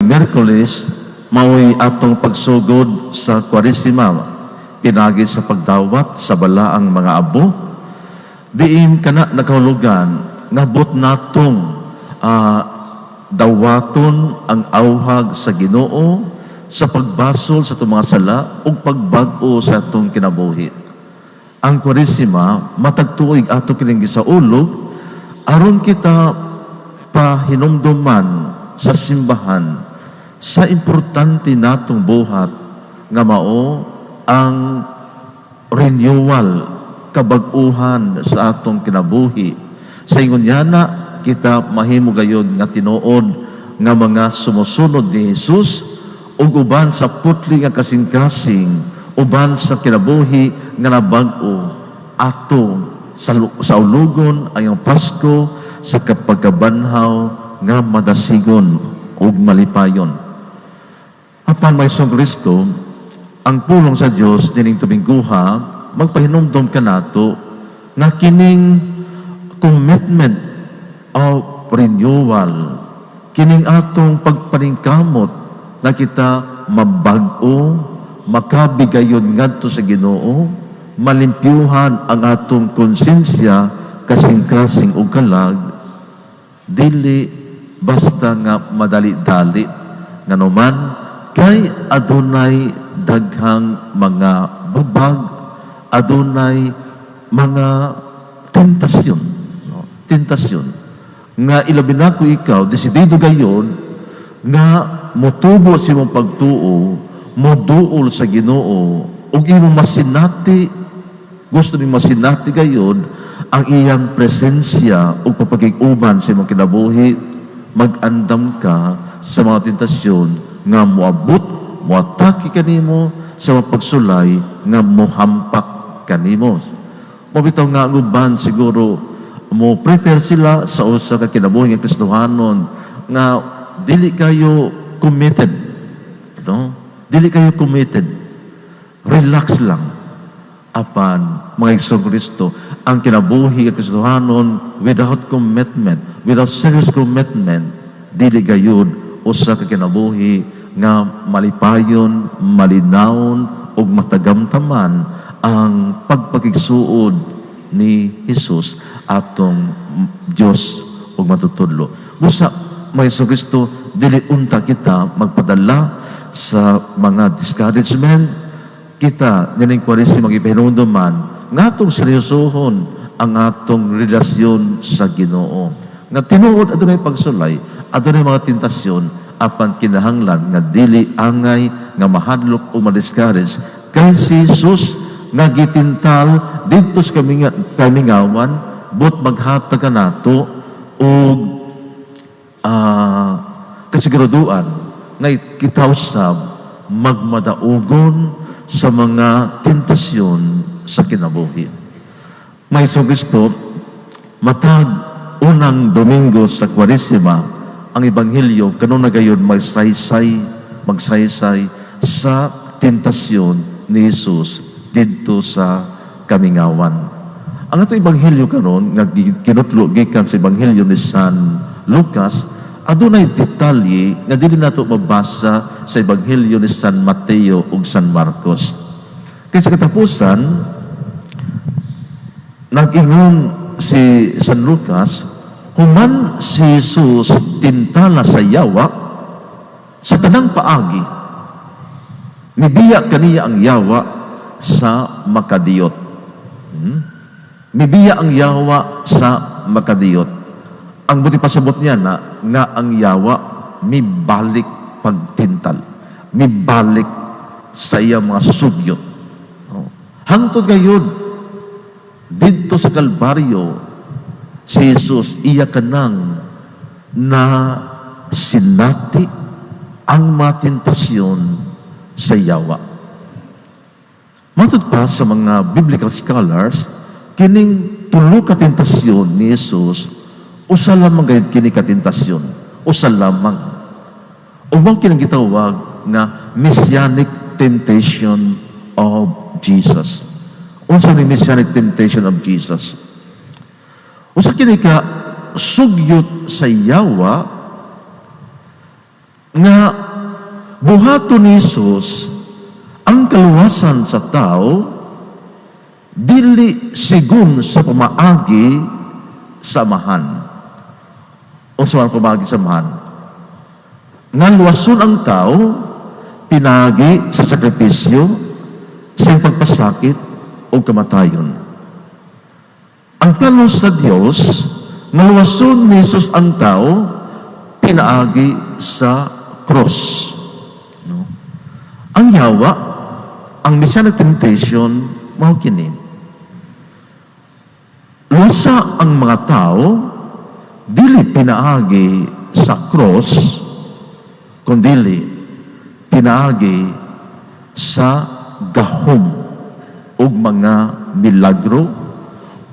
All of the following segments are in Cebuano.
Miyerkules mao'y atong pagsugod sa Kwaresima pinaagi sa pagdawat sa balaang mga abo, diin kana nakahulugan nga buot natong dawaton ang awhag sa Ginoo sa pagbasol sa atong mga sala ug pagbag-o sa atong kinabuhi. Ang Kwaresima, matag tuig ato kining gisaulog aron kita pahinumduman sa simbahan sa importante natong buhat nga mao ang renewal, kabag-uhan sa atong kinabuhi. Sa ingon yana, kita mahimo gayod nga tinuod nga mga sumusunod ni Jesus ug uban sa putli nga kasing-kasing, uban sa kinabuhi nga nabag-o, ato sa ulugon ang Pasko sa kapagkabanhaw nga madasigon ug malipayon. Apan, mga igsoong Kristo, ang pulong sa Dios nining Domingguha magpahinumdom kanato nga kining commitment of renewal, kining atong pagpaningkamot na kita mabag-o, makabigayon ngadto sa Ginoo, malimpyuhan ang atong konsensya, kasing-kasing ug kalag, dili basta nga madali-dali, nganuman kay adunay daghang mga babag, adunay mga tentasyon, no? Tentasyon nga ilabi na kung ikaw desidido gayon nga motubo sa imong pagtuo, moduol sa Ginoo ug imong masinati, gusto ni masinati gayon ang iyang presensya ug pagpakig-uban sa imong kinabuhi, mag-andam ka sa mga tentasyon nga moabot, moatake kanimo sa mga pagsulay nga mohampak kanimo. Mao bitaw nga ang uban siguro mo prepare sila sa usa ka kinabuhi nga Kristohanon nga dili kayo committed. No? Dili kayo committed. Relax lang. Apan, mga igsoong Kristo, ang kinabuhi nga Kristohanon without commitment, without serious commitment, dili gayud usa ka kinabuhi nga malipayon, malinawon ug matagamtaman ang pagpakigsuod ni Jesus atong Dios ug matutudlo. Busa, mga igsoong Kristo, dili unta kita magpadala sa mga discouragement. Kita nining Kwaresima gipahinumduman nga atong seryosohon ang atong relasyon sa Ginoo. Nga tinuod adunay pagsulay, adunay mga tentasyon, apan kinahanglan nga dili angay nga mahadlok o ma-discourage kay si Jesus nga gitintal didto sa kamingawan buot maghatag kanato og kasiguraduan nga kita usab magmadaugon sa mga tentasyon sa kinabuhi. Mga igsoong Kristo, matag unang Domingo sa Kwaresima, ang Ebanghelyo kanuna gayon magsaysay sa tentasyon ni Jesus didto sa kamingawan. Ang atong Ebanghelyo karon nga kinutlo gikan sa Ebanghelyo ni San Lucas, adunay detalye nga dili nato mabasa sa Ebanghelyo ni San Mateo ug San Marcos. Kay sa katapusan, nag-ingon si San Lucas, human si Jesus tintala sa yawa sa tanang paagi, mibiya kaniya ang yawa sa makadiyot. Mibiya ang yawa sa makadiyot. Ang buot ipasabot niya na nga ang yawa mibalik pagtintal. Mibalik sa iyang mga sugyot. No? Hangtod gayon, didto sa Kalbaryo, si Jesus iya kanang na sinati ang matentasyon sa yawa. Matod pa sa mga biblical scholars, kining tulo ka tentasyon ni Jesus, usa lamang gayud kini ka tentasyon. Usa lamang. Ug mao kining gitawag nga messianic temptation of Jesus. Unsa ni messianic temptation of Jesus? Usa kini ka sugyot sa yawa Nga buhaton ni Jesus ang kaluwasan sa tao dili sigon sa pamaagi sa Amahan. Unsa man pamaagi sa Amahan? Nga luwason ang tao pinagi sa sakripisyo, sa iyang pagpasakit o kamatayon. Ang plano sa Dios nga luwason ni Jesus ang tao pinaagi sa cross. No? Ang yawa, ang messianic temptation, mao kini. Luwasa ang mga tao, dili pinaagi sa cross, kundili pinaagi sa gahom ug mga milagro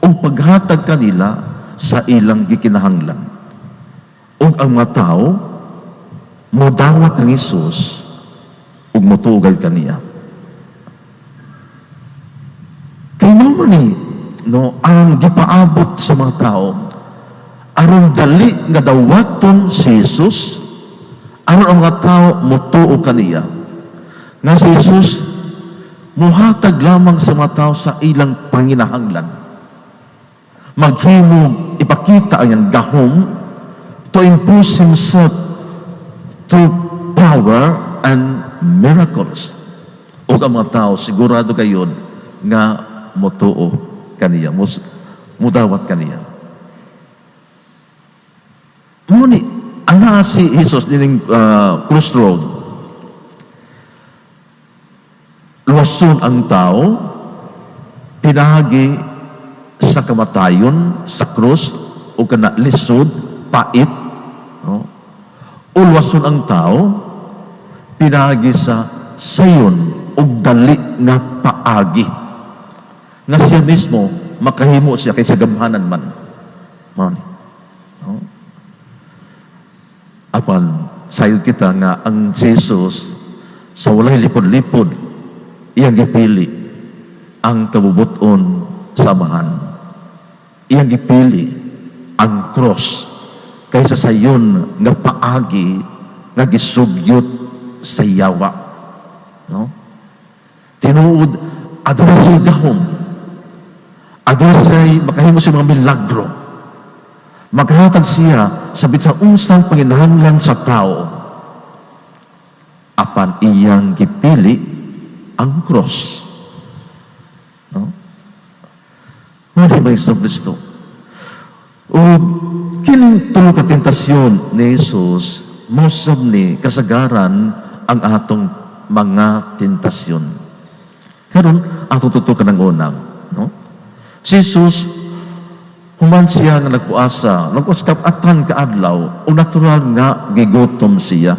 ug paghatag kanila sa ilang gikinahanglan. Ug ang mga tao modawat ni Jesus ug motugay kaniya. Kay mao man ni, no, ang gipaabot sa mga tao aron dali nga dawaton si Jesus, aron ang mga tao motuo kaniya. Nga si Jesus muhatag lamang sa mga tao sa ilang panginahanglan. Maghimo, ipakita ang iyang gahom to impose himself through power and miracles. O ang mga tao, sigurado kayon nga motuo kaniya, mudawat kaniya. Muni, ana si Jesus dining crossroad. Luwason ang tao, pinagi sa kamatayon, sa krus, o kana lisod, pait, no? O luwason ang tao, pinagi sa sayon ug dali nga paagi. Nga siya mismo, makahimo siya kaysa gamhanan man. Mao ni. No? Apan, sayod kita nga ang Jesus sa walay lipod-lipod, iyang gipili ang kabubuton sa Amahan. Iyang gipili ang cross kaysa sayon nga paagi nga gisugyot sa yawa. No? Tinuod, aduna siya gahom. Aduna siya makahimo siya mga milagro. Maghatag siya sa bisan unsang panginahanglan sa tao. Apan iyang gipili ang cross. No? Mao ba Yesu Kristo? O kining tulo ka tentasyon ni Jesus, mosab ni kasagaran ang atong mga tentasyon. Karon atong tutukan ang unang, no? Si Jesus, human siya nga nagpuasa, nagpuasa kab-atan kaadlaw, o natural nga gigutom siya.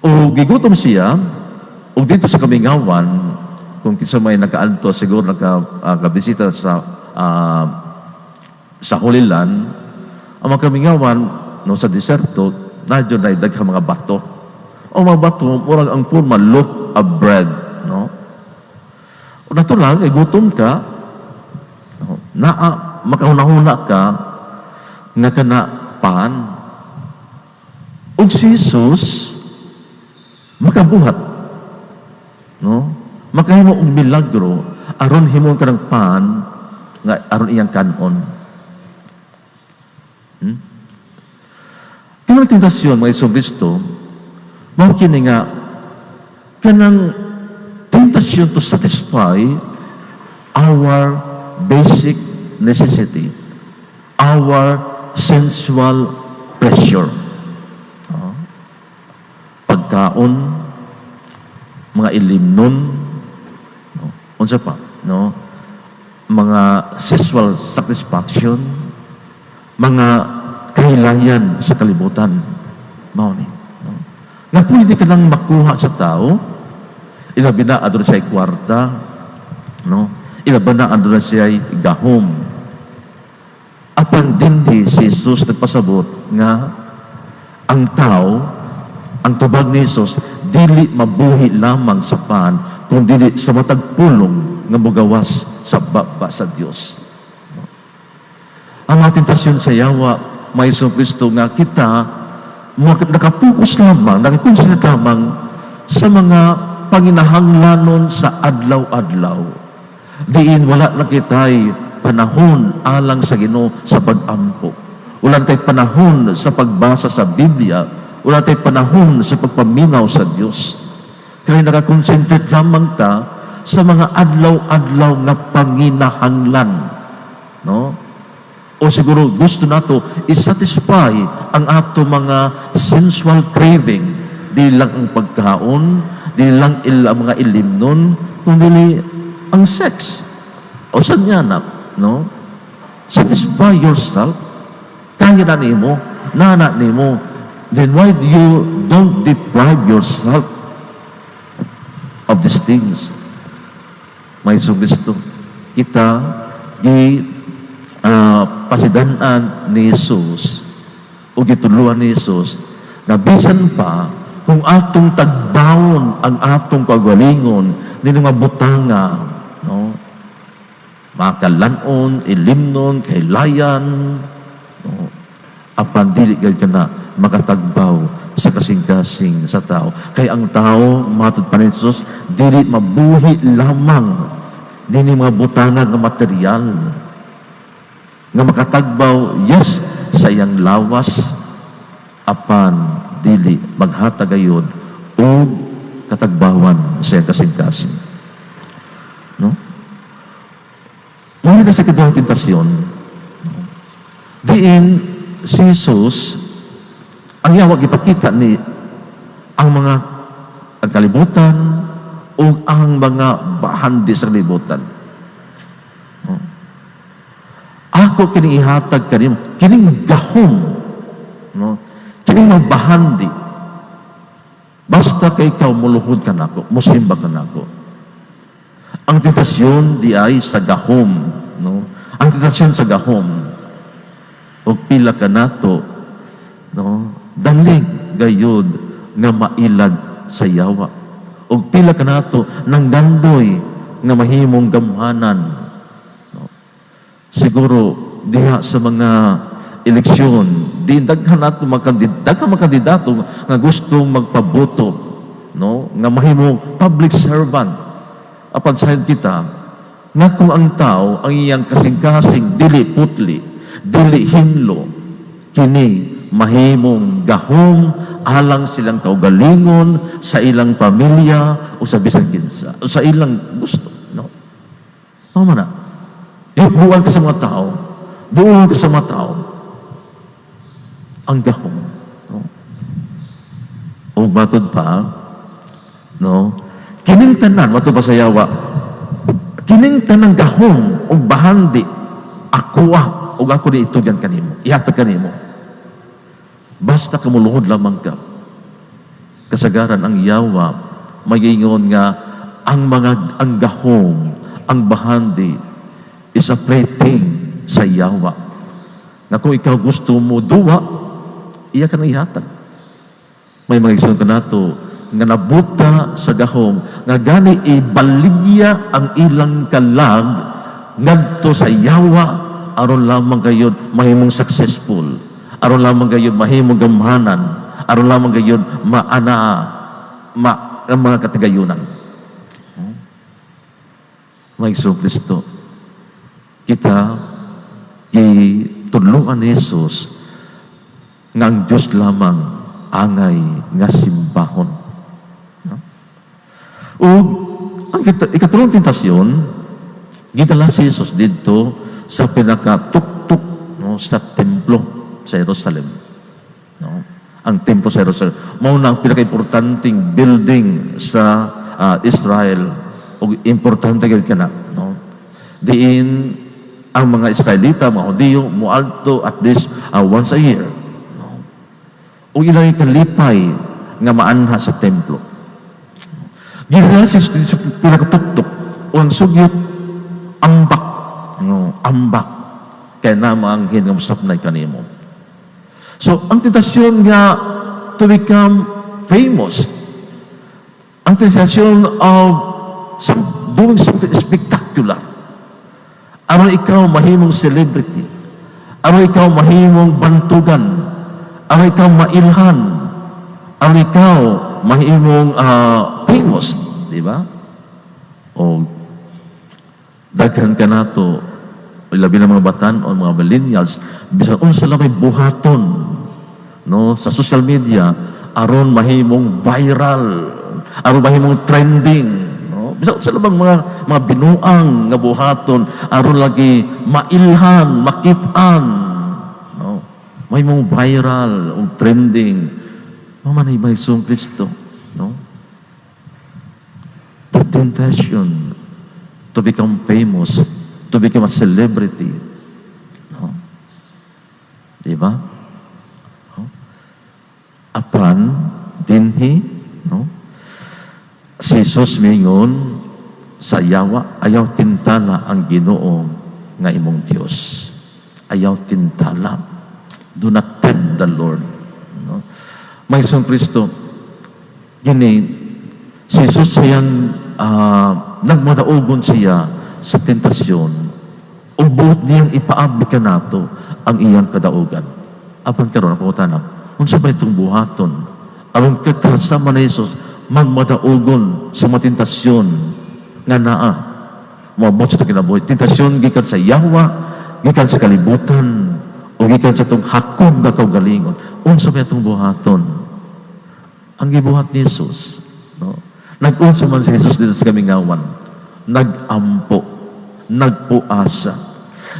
O gigutom siya, o dito sa kamingawan, kung kinsa may nakaadto, siguro naka kabisita sa Holy Land, ang mga kamingawan, no, sa diserto, nadyo na daghang mga bato. O mga bato, murag ang forma loaf of bread, no? O natural, eh, gutom ka, no, naa, makahuna-huna ka, nga kana pan. Ug si Jesus, makabuhat. No? Makahimo og milagro aron himon ka ng pan nga aron iyang kanon. Kaya tentasyon, mga Iso Kristo, mao kini nga kanang tentasyon to satisfy our basic necessity, our sensual pleasure. Oh. Pagkaon, mga ilimnon, no? Unsa pa, no? Mga sexual satisfaction, mga kahilayan sa kalibutan. Mao ni, no? Nga pwede ka lang makuha sa tao, ilabi na aduna siya kwarta, no? Ilabi na aduna siya gahom. Apan dindi si Jesus nagpasabot nga ang tao, ang tubag ni Jesus, dili mabuhi lamang sa pan, kung dili sa matag pulong nga mugawas sa baba sa Dios. Ang mga tentasyon sa yawa, may Kristo nga kita, Nakapokus lamang, nakakonsentrate lamang sa mga panginahanglanon sa adlaw-adlaw. Diin wala na kitay panahon alang sa Ginoo sa pag-ampo. Wala na tay panahon sa pagbasa sa Biblia. Wala tay panahon sa pagpaminaw sa Dios. Kaya nakakonsentrate lamang ta sa mga adlaw-adlaw nga panginahanglan. No? O siguro gusto nato i-satisfy ang ato mga sensual craving. Di lang ang pagkaon, di lang ang mga ilimnon, kundi ang sex. O sa niya na, no? Satisfy yourself. Kaya na nimo, nana nimo. Then why do you don't deprive yourself of these things? May Kristo, kita gi pasidan-an ni Jesus o gituluan ni Jesus na bisan pa kung atong tagbawon ang atong kagalingon ni mga butanga, no, makalan-on, ilimnon, kaylayan, no, apan dili gayud kana makatagbaw sa kasing-kasing sa tao. Kay ang tao, matud pa ni Jesus, dili mabuhi lamang nini mga butanga nga material nga makatagbaw, yes, sa iyang lawas, apan dili maghatag gayud og katagbawan sa iyang kasing-kasing. No? Muna sa ikaduhang tentasyon, no? Diin si Jesus, ang yawa gipakita ni ang mga ang kalibutan o ang mga bahandi sa kalibutan. No? Ako kining ihatag kanimo, kining gahom, no? Kining mga bahandi. Basta kay ikaw muluhod ka nako, musimba ka nako. Ang tentasyon di ay sa gahom, no? Ang tentasyon sa gahom. Og pila ka nato, no? Dalig gayud nga mailag sa yawa. Og pila ka nato nang gandoy nga mahimong gamhanan. No? Siguro diha sa mga eleksyon, di daghan nato mga kandidato, daghan mga kandidato nga gustong magpaboto, no? Nga mahimong public servant. Apan sayod kita nga kung ang tao ang iyang kasing-kasing dili putli, dili hinlo, kini mahimong gahom alang silang kaugalingon, sa ilang pamilya o sa bisan kinsa o sa ilang gusto, no? Tama na. Eh, buwal ka sa mga tao. Buwal ka sa mga tao. Ang gahom. No? O matod pa, no? Kining tanan, matod pa sa yawa, kining tanang gahom o bahandi, ako ah, o ako ni itugyan kanimo, ihatag kanimo. Basta kamuluhod lamang ka. Kasagaran ang yawa, magingon nga ang mga ang gahom, ang bahandi is a plaything sa yawa. Na kung ikaw gusto mo duwa, iya ka nang ihatag. May mga igsoon ka nato nga nabuta sa gahom nga gani ibaligya ang ilang kalag ngadto sa yawa aron lamang gayud mahimong successful, aron lamang gayud mahimong gamhanan, aron lamang gayud maana ma ang mga katigayunan. May Kristo, kita gitudloan ni Jesus nga ang Diyos lamang angay nga simbahon. No? O ang ikatulong tentasyon, gidala si Jesus didto sa pinakatuktok, no, sa templo sa Jerusalem. No? Ang templo sa Jerusalem. Mao na ang pinakaimportanteng building sa Israel. O importante gyud kana, no? Diin ang mga Israelita, mga Hudiyo, muadto at least once a year. No? O ilang kalipay nga maanha sa templo. Gidala si Jesus sa pinakatuktok o ang sugyot, ambak, no, ambak kay na mga anghel nga mosapnay kanimo. So, ang tentasyon nga to become famous, ang tentasyon of doing something spectacular, aron ikaw mahimong celebrity, aron ikaw mahimong bantugan, Aron ikaw mailhan, aron ikaw mahimong famous, di ba? O daghan kanato, labi na mga batan o mga millennials, bisan unsa lang may buhaton, no, sa social media aron mahimong viral, aron mahimong trending, no? Bisan unsa lang mga binuang nga buhaton aron lagi mailhan, makit-an, no, mahimong viral o trending. Mao man ba Hesung Kristo, no? The temptation to become famous, to become a celebrity, no? Di ba? No? Apan dinhi, no? Si Jesus mingon sa yawa, "Ayaw tintala ang Ginoo nga imong Dios." Ayaw tintala. Do not tempt the Lord. No? May Hesung Kristo, gini, si Jesus siyang nagmadaugon siya sa tentasyon, ug buot niyang ipaabli kanato ang iyang kadaugan. Apan karon ako tanang, unsa ba itong buhaton aron kita sama ni Jesus magmadaugon sa mga tentasyon nga naa moabot sa itong kinabuhi? Tentasyon gikan sa yawa, gikan sa kalibutan, o gikan sa itong hakog nga kaugalingon. Unsa ba itong buhaton? Ang gibuhat ni Jesus, no? Nag-unsa man si Jesus dito sa kamingawan? Nag-ampo, nagpuasa.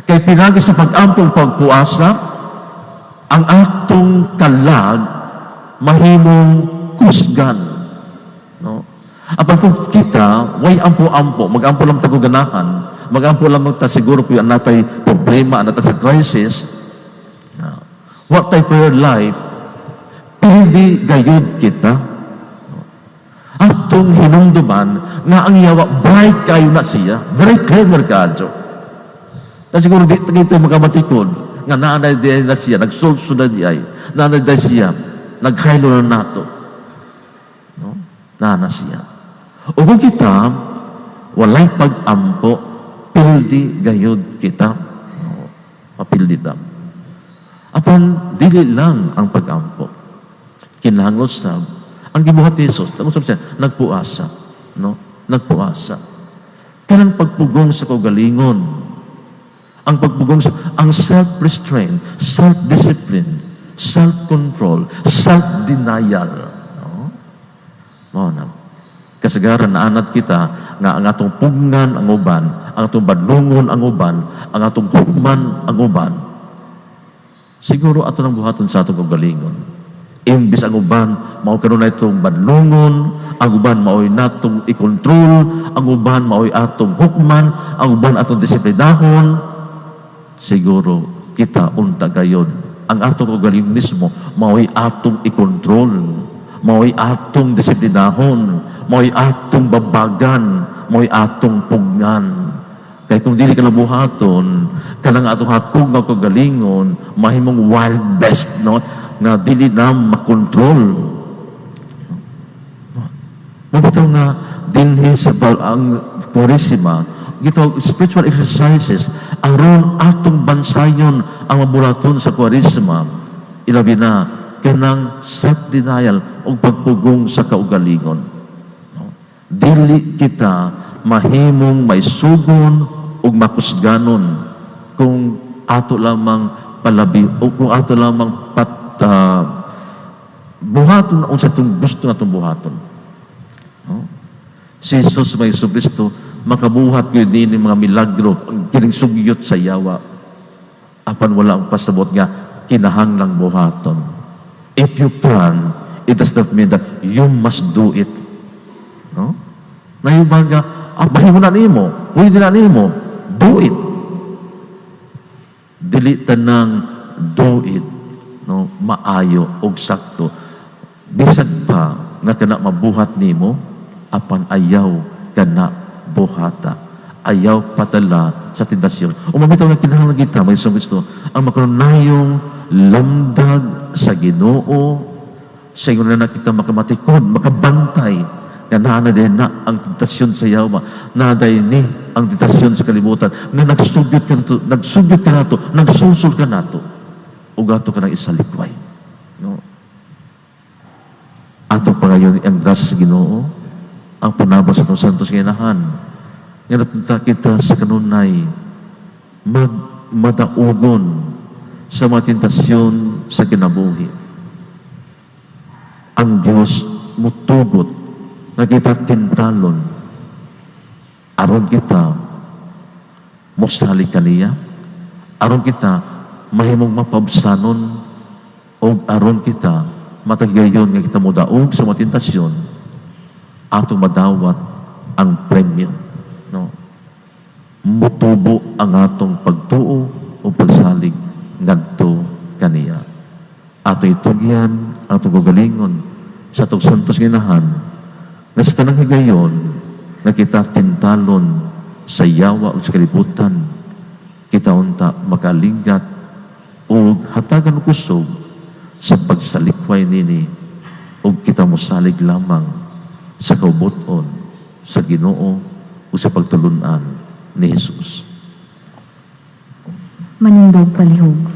Kay pinagi sa pag-ampo ug pagpuasa, ang atong kalag mahimong kusgan. No? Apan kung kita, way ampo-ampo, mag-ampo lang ta ganahan, mag-ampo lang ta siguro kung natay problema, natay sa crisis, no, wa tay prayer life, pildi gayud kita. Atong hinumduman nga ang yawa, bright kayo na siya, very clever kadyo. Na siguro di kita makamatikod nga naa na di na siya, nagsulso na di ay, naa na di siya, naghaylo na nato. No? Naa na siya. O kung kita, walay pag-ampo, pildi gayud kita. No? Mapildi ta. Apan, dili lang ang pag-ampo. Kinahanglan sa ang gibuhat ni Jesus, tungod siya, nagpuasa. No? Nagpuasa. Kanang pagpugong sa kaugalingon, ang pagpugong sa, ang self-restraint, self-discipline, self-control, self-denial. No? Mao na. Kasagaran naanad kita nga ang atong pugnan ang uban, ang atong badlungon ang uban, ang atong hukman ang uban. Siguro ato nang buhaton sa atong kaugalingon. Imbis ang uban mao kanunay itong badlungon, ang uban mao'y natong ikontrol, ang uban mao'y atong hukman, ang uban atong disiplinahon, siguro kita unta gayod ang atong kaugalingon mismo mao'y atong ikontrol, mao'y atong disiplinahon, mao'y atong babagan, mao'y atong pugnan. Kay kung dili ka nabuhaton, kanang atong hakog nga kaugalingon mahimong wild beast, no, nga dili na makontrol. Mao bitaw nga dinhi sa ang Kwaresima, gitawag spiritual exercises aron atong bansayon ang mabulaton sa Kwaresima, ilabi na kanang self-denial o pagpugong sa kaugalingon. No? Dili kita mahimong maisugon ug makusganon kung ato lamang palabi o kung ato lamang pat buhaton unsa itong gusto natong buhaton. No? Si Jesus, may Kristo, makabuhat gyud ni mga milagro, ang kining sugyot sa yawa. Apan wala ang pasabot nga kinahanglang buhaton. If you can, it does not mean that you must do it. No? Nayuban nga, mahimo na nimo, pwede na nimo, do it. Dili tanang do it, no, maayo og sakto. Bisag pa nga kana mabuhat nimo, apan ayaw kana buhata. Ayaw patala sa tentasyon. O mao bitaw nga kinahanglan kita, may Kristo, ang makanunayong lamdag sa Ginoo, sa ingon na kita makamatikod, makabantay, nga naa na din na ang tentasyon sa yawa, naa ni ang tentasyon sa kalibutan, nga nagsugyot ka nato, nagsugyot ka nato, nagsulsol ka nato, ug ato ka nang isalikway. No? Pangayon ang grasya sa Ginoo, ang panabang sa atong Santos nga Inahan, nga napunta kita sa kanunay magmadaugon sa mga tentasyon sa kinabuhi. Ang Diyos mutugot nga kita tintalon aron kita mosalig kaniya, aron kita mahimong mapabsanon, o aron kita matagayon nga kita modaog sa mga tentasyon, atong madawat ang premyo, no? Mutubo ang atong pagtuo o pagsalig ngadto kaniya. Ato itugyan ang atong kaugalingon sa atong Santos nga Inahan nga sa tanang higayon nga kita tintalon sa yawa o sa kalibutan, kita unta makalingat o hatagan og kusog sa pagsalikway nini o kita mosalig lamang sa kaubuton sa Ginoo o sa pagtulunan ni Jesus. Manindog palihog.